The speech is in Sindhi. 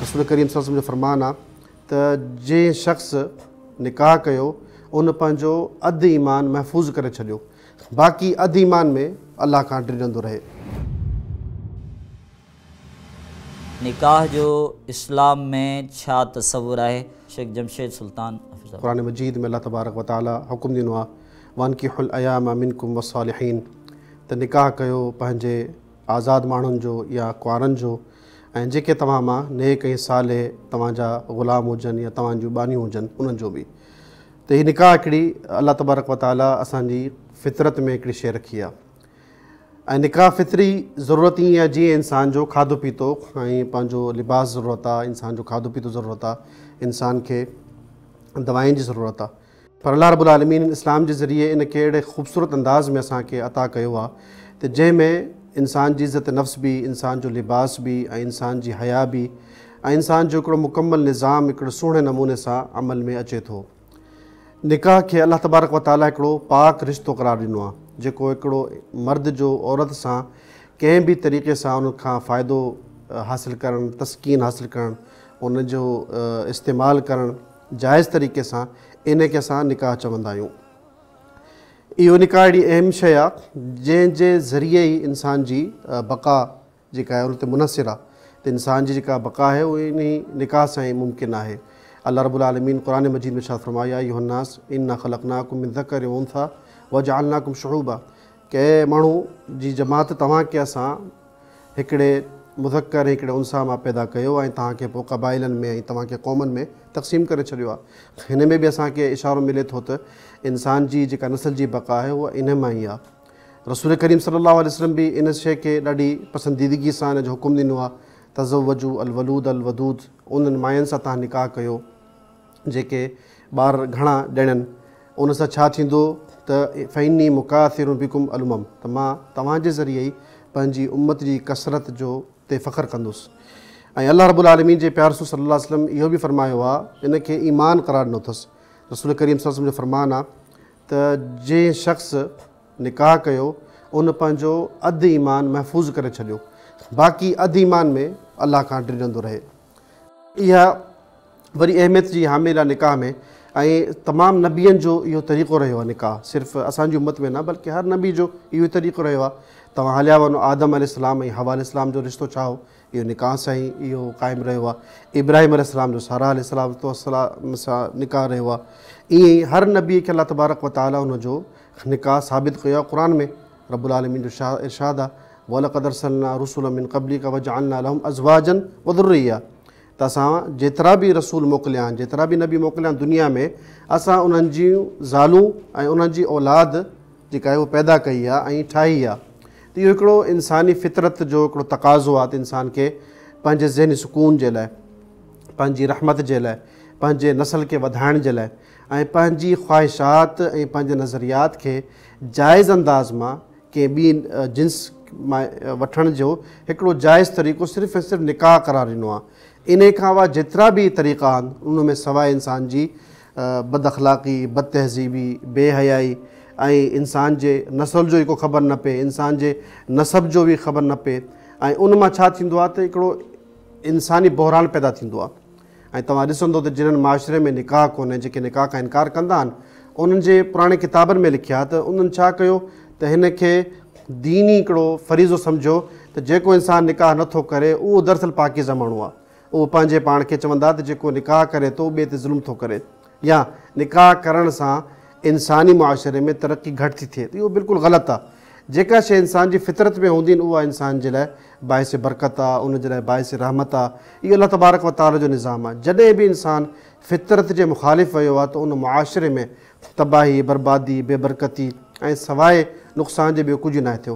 رسول ڪريم صلي الله عليه وسلم جو فرمان آ ته جنهن شخص نڪاح ڪيو ان پنهنجو اڌ ايمان محفوظ ڪري ڇڏيو، باقي اڌ ايمان ۾ الله کان ڊڄندو رهي. نڪاح جو اسلام ۾ ڇا تصور آهي؟ شيخ جمشيد سلطان حفظه الله. قرآن مجيد ۾ الله تبارڪ و تعالي حڪم ڏنو آهي وانڪحوا الايام منڪم والصالحين ته نڪاح ڪيو پنهنجي آزاد ماڻهن جو يا ڪنوارن جو ۽ جيڪي توهان مان نيڪ ۽ صالح توهان جا غلام هجن يا توهان جون ٻانهيون هجن انهن جو به. ته هي نڪاح هڪڙي الله تبارڪ و تعالي اسان جي فطرت ۾ هڪڙي شيء رکي آهي ۽ نڪاح فطري ضرورت ائين آهي جيئن انسان جو کاڌو پيتو ۽ پنهنجو لباس ضرورت آهي، انسان جو کاڌو پيتو ضرورت آهي، انسان کي دوائن جي ضرورت آهي. پر الله رب العالمين اسلام جي ذريعي ان کي اهڙي خوبصورت انداز ۾ اسان کي عطا ڪيو آهي ته جنهن ۾ انسان جي عزت نفس به، انسان جو لباس به ۽ انسان جي حيا به ۽ انسان جو هڪڙو مڪمل نظام هڪڙو سهڻي نموني سان عمل ۾ اچي ٿو. نڪاح کي الله تبارڪ و تعاليٰ هڪڙو پاڪ رشتو قرار ڏنو آهي جيڪو هڪڙو مرد جو عورت سان ڪنهن به طريقي سان ان کان فائدو حاصل ڪرڻ، تسڪين حاصل ڪرڻ، ان جو استعمال ڪرڻ جائز طريقي سان ان کي اسان نڪاح چوندا آهيون. اهو نڪاح اهڙي اهم شيء آهي جنهن جي ذريعي ئي انسان جي بقا جيڪا آهي ان تي منحصر آهي ته انسان جي جيڪا بقا آهي اهو انهي نڪاح سان ئي ممڪن آهي. الله رب العالمين قرآن مجيد ۾ ارشاد فرمايو يا ايها الناس انا خلقناڪم من ذڪر و انثي وجعلناڪم شعوبا ڪي اي ماڻهو جي جماعت توهان کي اسان هڪڙي مذڪر ۽ هڪڙي انثيٰ مان پيدا ڪيو ۽ توهان کي پوء قبائلن ۾ ۽ توهان کي قومن ۾ تقسيم ڪري ڇڏيو آهي. هن ۾ به اسان کي اشارو ملي ٿو ته انسان جي جيڪا نسل جي بقا آهي اها انهي مان ئي آهي. رسول ڪريم صلي الله عليه وسلم به ان شيء کي ڏاڍي پسنديدگي سان ان جو حڪم ڏنو آهي، تزوجوا الولود الودود انهن ماين سان توهان نڪاح ڪيو جيڪي ٻار گهڻا ڄڻين، ان سان ڇا ٿيندو ته فاني مڪاثر بڪم الامم ته مان توهان جي ذريعي ئي پنهنجي امت جي ڪثرت جو تي فخر ڪندس ۽ الله رب العالمين جي پياري رسول صلي الله عليه وسلم اهو به فرمايو آهي ان کي ايمان قرار ڏنو اٿس رسول ڪريم صلي الله عليه وسلم جو فرمان آهي ته جنهن شخص نڪاح ڪيو ان پنهنجو اڌ ايمان محفوظ ڪري ڇڏيو باقي اڌ ايمان ۾ الله کان ڊڄندو رهي. اها وري اهميت جي حامل آهي نڪاح ۾ ۽ تمام نبين جو اهو طريقو رهيو آهي نڪاح صرف اسان جي امت ۾ نه بلڪه هر نبي جو اهو طريقو رهيو آهي توهان هليا وڃو آدم عليه السلام ۽ حوا عليه السلام جو رشتو ڇا هو اهو نڪاح سان ئي اهو قائم رهيو آهي ابراهيم عليه السلام جو ساره عليه السلام سان نڪاح رهيو آهي ائين ئي هر نبي کي الله تبارڪ وتعاليٰ ان جو نڪاح ثابت ڪيو آهي قرآن ۾ رب العالمين جو ارشاد آهي ولقد ارسلنا رسلا من قبلڪ وجعلنا لهم ازواجا وذريه ته اسان جيترا به رسول موڪليا آهن، جيترا به نبي موڪليا آهن دنيا ۾ اسان انهن جون زالون ۽ انهن جي اولاد جيڪا آهي اها پيدا ڪئي آهي ۽ ٺاهي آهي ته اهو هڪڙو انساني فطرت جو هڪڙو تقاضو آهي ته انسان کي پنهنجي ذهني سڪون جي لاء، پنهنجي رحمت جي لاء، پنهنجي نسل کي وڌائڻ جي لاء ۽ پنهنجي خواهشات ۽ پنهنجي نظريات کي جائز انداز مان ڪنهن ٻي جنس مان وٺڻ جو هڪڙو جائز طريقو صرف ۽ صرف نڪاح قرار ڏنو آهي. انهي کان علاوه جيترا به طريقا آهن ان ۾ سواء انسان جي بد اخلاقي، بد تهذيبي، بي حيائي ۽ انسان جي نسل جو ئي ڪو خبر نه پئي، انسان جي نسب جو به خبر نه پئي ۽ ان مان ڇا ٿيندو آهي ته هڪڙو انساني بحران پيدا ٿيندو آهي. ۽ توهان ڏسندو ته جنھن معاشري ۾ نڪاح ڪونهي جيڪي نڪاح کان انڪار ڪندا آهن انهن جي پراڻي ڪتابن ۾ لکيا ته انهن ڇا ڪيو ته هن کي ديني هڪڙو فريضو سمجهيو ته جيڪو انسان نڪاح نه ٿو ڪري اهو دراصل پاڪيزه ماڻهو آهي اهو پنهنجي پاڻ کي چوندا ته جيڪو نڪاح ڪري ٿو ٻئي تي ظلم ٿو ڪري يا نڪاح ڪرڻ سان انساني معاشري ۾ ترقي گهٽ ٿي ٿئي ته اهو بلڪل غلط آهي. جيڪا شيء انسان جي فطرت ۾ هوندي آهن اها انسان جي لاء باعث برڪت آهي، ان جي لاء باعث رحمت آهي. اهو الله تبارڪ و تعالي جو نظام آهي. جڏهن به انسان فطرت جي مخالف ويو آهي ته ان معاشري ۾ تباهي، بربادي، بي برڪتي ۽ سواء نقصان جي ٻيو ڪجهه ناهي ٿيو.